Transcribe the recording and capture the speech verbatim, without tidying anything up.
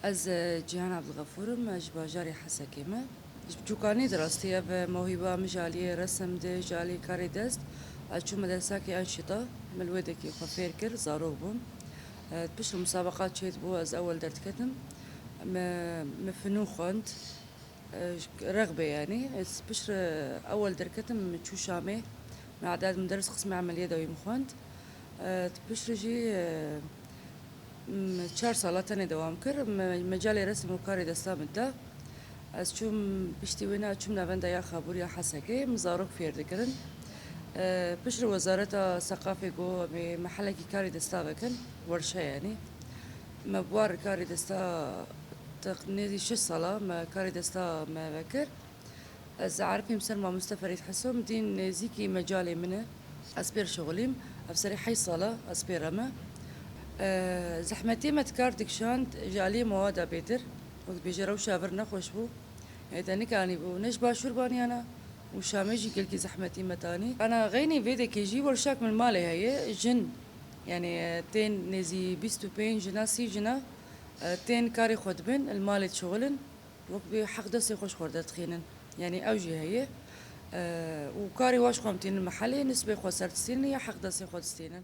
Ez, e, Cîhan Ebdulxefûr im, ez ji bajarê Hesekê me. Ji biçûkanî de rastî ev, e, mewhîba min ji aliyê resim de, ji aliyê karê dest. Ez çûm medresakê Enşîta, min li wê dekê xwe fêr kir, zarok bûm. E, piştre musabeqa çêdibû, ez ewel derdiketim. Me, me fenûn xwend. E, ji rexbê yanî. Ez piştre ewel derketim, min çû Şamê. Me edad muderis qismê emeliyê dawî min xwend. E, piştre jî, e, m-, çar sala tenê dewam kir. Me, mecalê resim û karê desta min da. Ez çûm piştî wêna çûm Navenda ya Xabûr ya Hesekê. Min zarok fêr dikirin. E, piştre Wezareta Seqafê got, em ê mehelekî karê desta vekin. Werşe yanî. Me bi war karê desta Teq-, nêzî şeş sala me karê desta me vekir. Ez Erifîm ser mamoste Ferîd Heso, min dîn nêzîkî mecalê min e. Ez pêr şixulîm. Ev serê heşt sala ez pêre me. E, zehmetiyê me di kar dikişand, ji aliyê mewada bêtir. Wek dibêje rewşa vir nexweş bû. E, te nikanîbû. Ne ji başûr baniyana û Şamê jî gelkî zehmetî me tanî. Ana xeynî vê dekê jî werşak min malê heye. Jin, yanî, e, tên nêzî bîst û pênc jina, sî jina, e, tên karê xwe dibin, li malê dişixulin. Wek bi heq destê xwe ji xwe derdixînin. Yanî ew jî heye. E, û karê wa ji xwe em tînin mehelê, nisbê xwe ser distînin ya heq destê xwe distînin.